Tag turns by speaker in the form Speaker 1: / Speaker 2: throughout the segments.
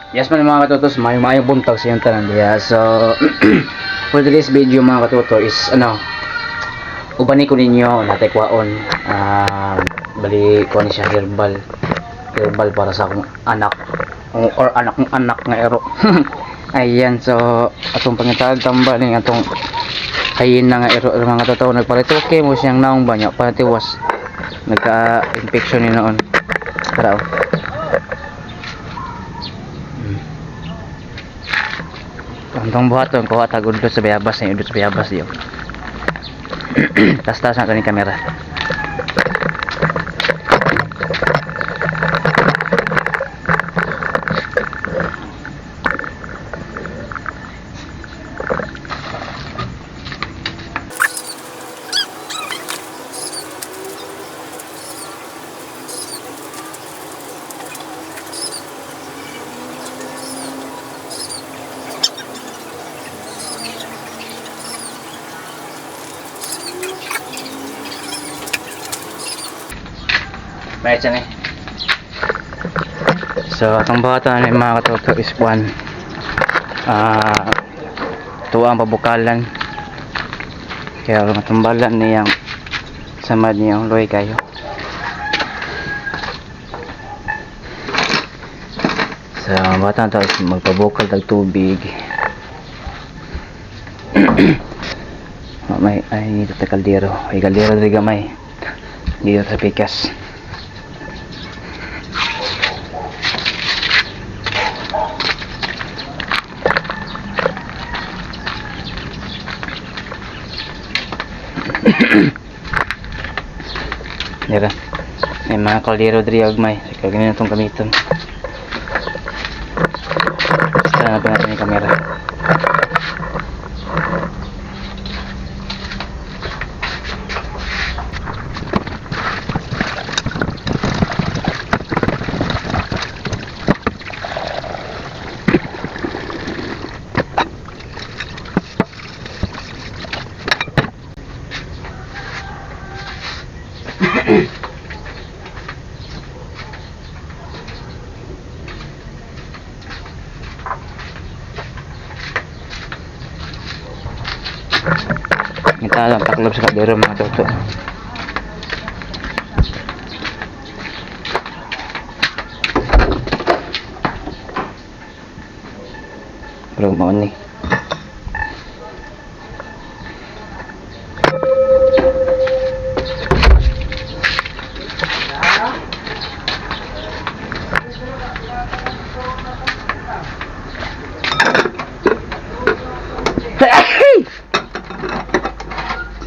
Speaker 1: Yes man, mga katutos, may maayong buntag sa inyong tanan diha. So for today's video, mga katuto, is ano, ubani ko ninyo natay kwaon. Ah, bali ko ni siya herbal. Herbal para sa akong anak or anak ng anak nga ero. Ayan, so atong pangitag tambal ning atong hayina nga ero, mga katuto, nagparitoke mo siyang naong ba niya panatiwas nagka-infection ni noon. Tara, oh. Ang buhaton, kuha tag udlot sa bayabas ni udlot sa bayabas diyo. Tas-tas na ito ni kamera. Bayad siya ni. So, atong buhaton ni, mga katoto, is one. Ah, tuwa ang pabukalan. Kaya matumbalan niyang samad niyang luoy kayo. So, ang bata to is magpabukal tag tubig. May ay dito sa kaldero. Ay, kaldero diri gamay. Dito sa pikas. Dira. May mga kaldero diri agmay. So, ganyan itong gamiton. Basta na pa natin yung camera. Ito lang taklob sa kaldero, mga toto. Pero mao ni.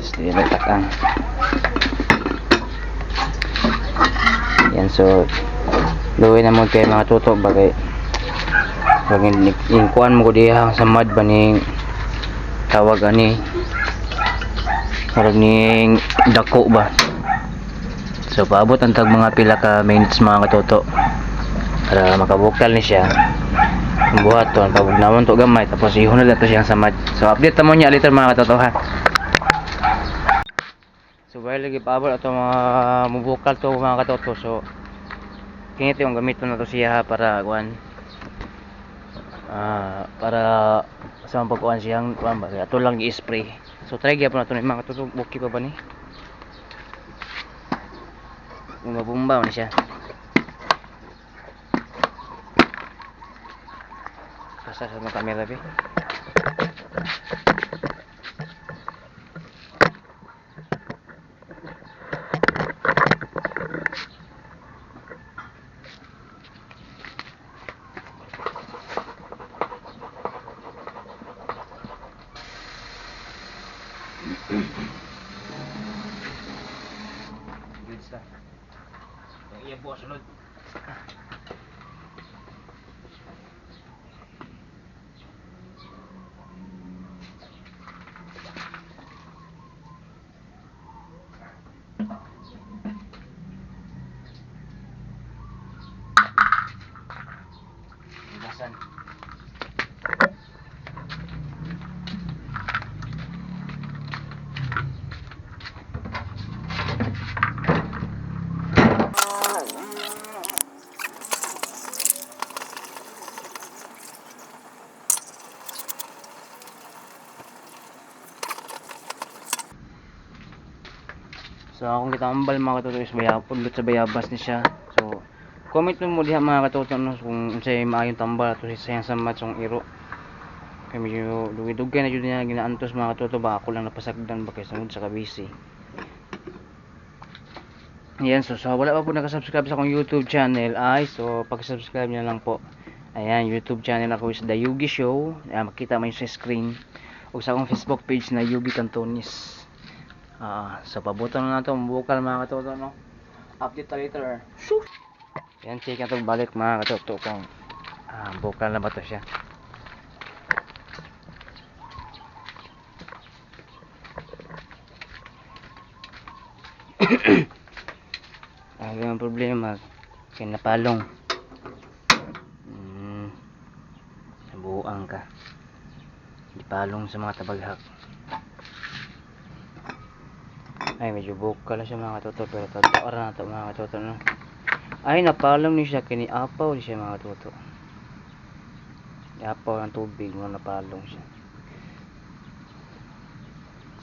Speaker 1: Tapos di na takang. Yan, so luwi na mo kay mga tuto bagay pag inkuan mo ko diha sa mud ba ning tawag ani parang ning dako ba. So paabot ang tag mga pila ka minutes, mga katoto, para makabukal ni siya. Ang buhaton, pabugnawon to gamay, tapos ihunod na to siyang samad. So update ta mo niya later, mga katoto, ha. So while lagi paabot ato mga mubukal to, mga katoto, so kingit yung gamiton na to siya ha, para kuan, ah, para sa mga pagkuan siyang kuan ba, ato lang i-spray. So try gyapon nato ni, mga katoto. Okay pa ba ni? Bumba ni siya. Basta sa mga camera be. Good sa. Ang iya buwas sunod. Hugasan. So akong gitambal mga katoto is bayabot sa bayabas ni siya. So comment mo diha mga katoto no kung unsay maayong tambal ato sa iyang samad sa iro. Kay medyo dugay-dugay na jud niya ginaantos mga katoto ba, ako lang napasagdan ba kay sungod sa kabisi. Ayan, so wala pa po nakasubscribe sa akong YouTube channel ay so paki-subscribe niyo lang po. Ayan, YouTube channel ako is The Yugi Show. Ayan, makita mo yun sa screen. O sa akong Facebook page na Yugi Cantonis. So pabutan na nato ang bukal mga katoto no. Update ta later. Ayan, check na itong balik mga katoto kung bukal na ba to siya. Ay, ang problema kay napalong. Nabuang ka. Di palong sa mga tabaghak. Ay, medyo bukal na siya mga katoto, pero totoo ra na to mga katoto no. Ay, napalong ni siya kini apaw ni siya mga katoto. Apaw ng tubig mo napalong siya.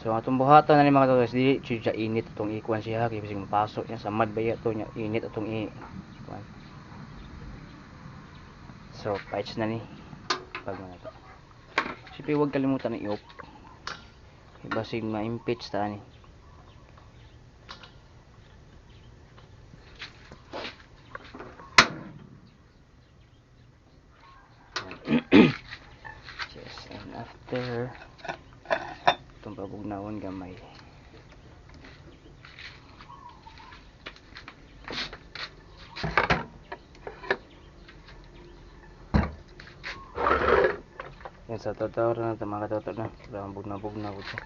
Speaker 1: So atong buhaton na ni mga katoto, dili jud siya init atong ikuan siya kay bisag mapasok niya sa mad baya to niya init atong ikuan. So patch na ni pag mga to. Siyempre huwag kalimutan na i-off. Basig ma-impeach ta ni. Yes, and after itong pabugnawon gamay. Yan sa totoo na ito mga katoto na. Wala bugna-bugna ko ito.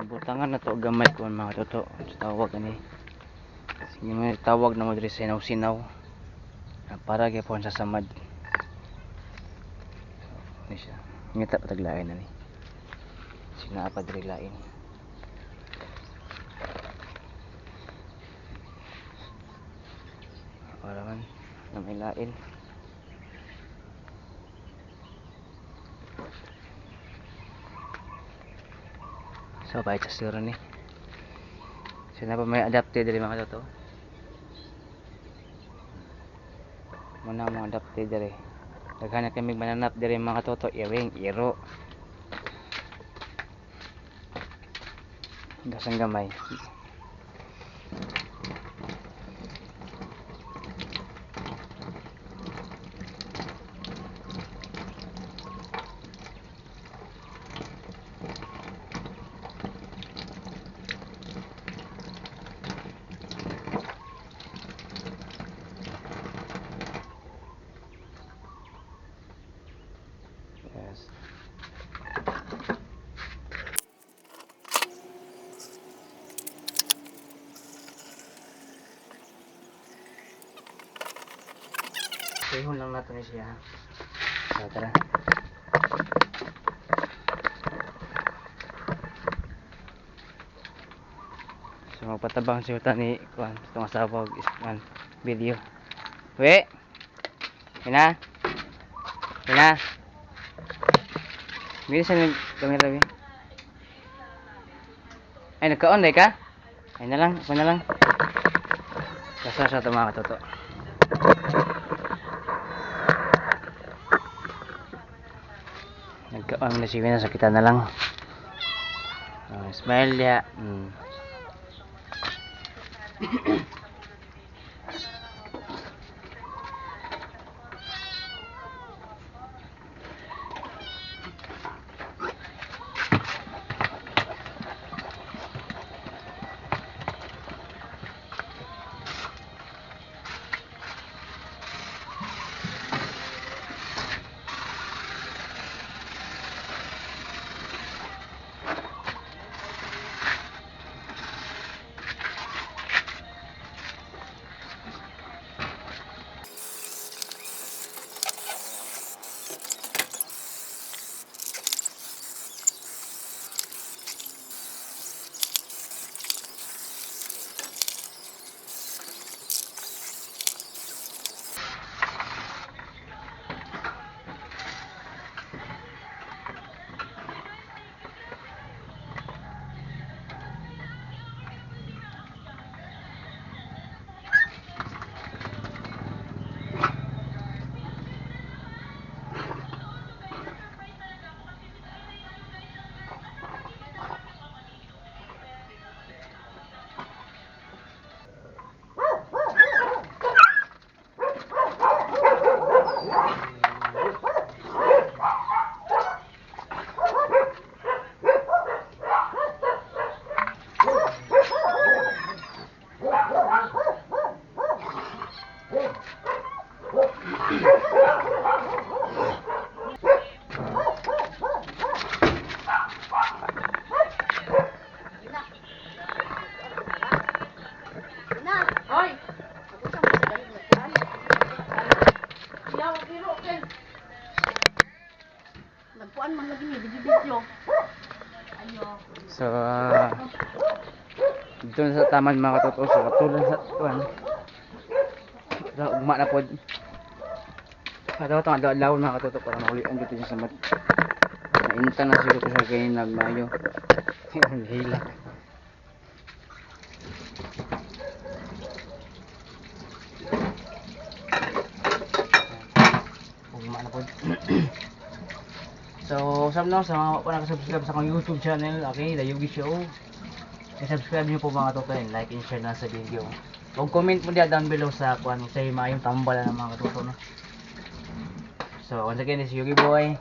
Speaker 1: Ang butangan na to gamay ko mga katoto. Tawag ani. Sige may tawag na mo diri sinaw-sinaw. Para gyapon sa samad. Ni siya. Ngita pataglain na ni. Sinaa pa diri lain. Para man na may lain. So bait sa siro ni. So na pa may adapted diri mga toto. Muna mga adapted diri. Daghan na kami mananap diri mga toto, iring, iro. Gasang gamay. Yes. Sehon lang natin ni siya. So, tara. So magpatabang siya ni kuan itong asawa og kuan video. We. Ina. Ina. Mira sa nag kamera we. Ay nagkaon day ka? Ay na lang, ako na lang. Basta sa ito mga katoto. Nagkaon na si Wina, sakita na lang. Oh, smile ya.
Speaker 2: Kuan man lagi ni, video-video. Ayo.
Speaker 1: So, dito na sa taman, mga katoto. So, katulad sa tuwan. So, ugma na pod. Kadaw itong adlaw-adlaw, mga katoto, para maulian dito siya sa mat. Nainta na siguro ko siya kay nagmayo. Ang hila. Ugma na pod. So, usab no, sa mga pa nakasubscribe sa akong YouTube channel, okay, The Yugi Show. I-subscribe niyo po, mga katoto, and like and share na sa video. Huwag comment mo diya down below sa kung ano sa maayong tambal ng mga katoto, no. So, once again, this is Yugi Boy.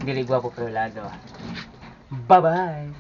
Speaker 1: Dili gwapo pero lado. Bye-bye!